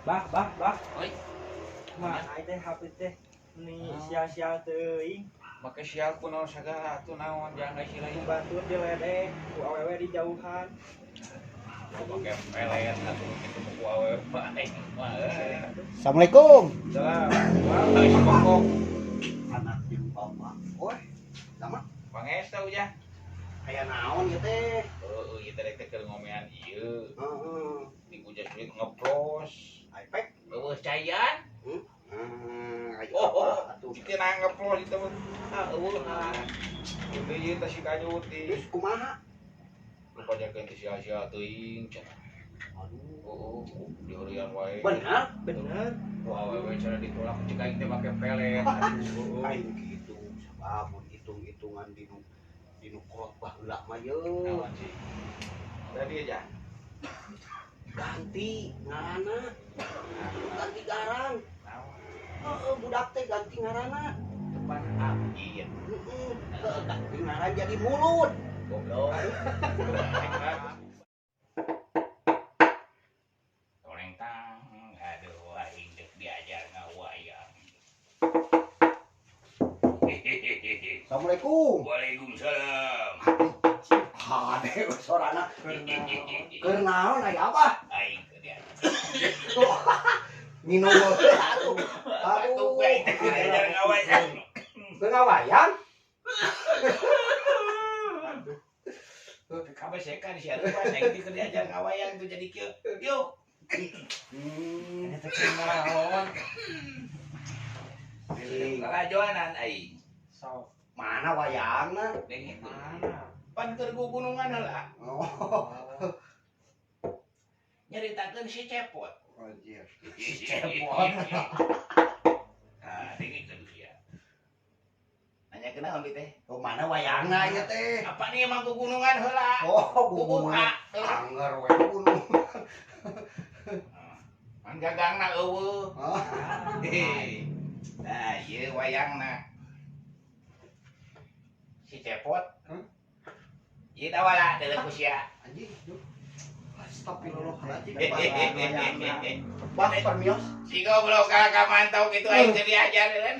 Bah, bah, bah. Oi. Mah, ai teh HP teh nih sia-sia teuing. Make sial ku naon sagala atuh naon jangan si lain. Batur diledek, ku awewe dijauhan. Make pelet atuh kitu ku awewe mah aing mah. Assalamualaikum. Salam. Wah, si kokok. Anak jeung bapak. Oi, sama Pangesta ujah. Aya naon ieu teh? Heeh, ieu teh rek teh keur ngomean ieu. Heeh. Di ujah sulit ngeplos. iPad. Eueuh cayan. Aya Oh, oh. apa atuh? Dikena ngeplos itu mah. Ah, eueuh ah. Itu ieu teh si kanyut di. Terus kumaha? Lupa jakeun teh sia-sia teuing cenah. Aduh. Oh, diheureuyan wae. Bener? Bener. Wah, awewe cenah ditolak cek aing teh make pelet. Aduh. Aing kitu sabab mun hitung-hitungan dinu kolot baheula mah ye. Naon sih? Tadi aja. Ganti ngaranna. Ganti garang. Naon? Heeh, budak teh ganti ngaranna. Depan abdi ya. Heeh, heeh, ganti ngaran jadi mulut. Goblok. Toreng tang. Aduh, aing deuk diajar ngawayang. Assalamualaikum. Waalaikumsalam. Hade sorana. Keur naon aya apa? Aing keur diajar. Minum aduh. Aduh, Aduh. aing teh keur diajar ngawayang. Keur ngawayang? Kabesekan si atuh pas aing teh keur diajar ngawayang tuh jadi kieu. Yuk. Hmm. Ini teh naon? Kalajoanan aing. Sok. Mana wayangna? Dengit. Mana? Pan keur gugunungan heula. Oh. Nyaritakeun si Cepot. Anjir. Si Cepot. Nah, dengikeun sia. Nanya kunaon bi teh? Oh, mana wayangna ieu teh? Apa nih emang gugunungan heula? Oh, Bubuka. gugunungan. Angger we gunung. Pan gagangna eueuh. Oh. Hehe. Nah, ieu wayangna. Si Cepot. Huh? Ieu tawala deuleu ku sia. Anjing. Astagfirullahaladzim. Hehehe. Bah, permios. Si goblok kakak mantau gitu aing teu diajar kan.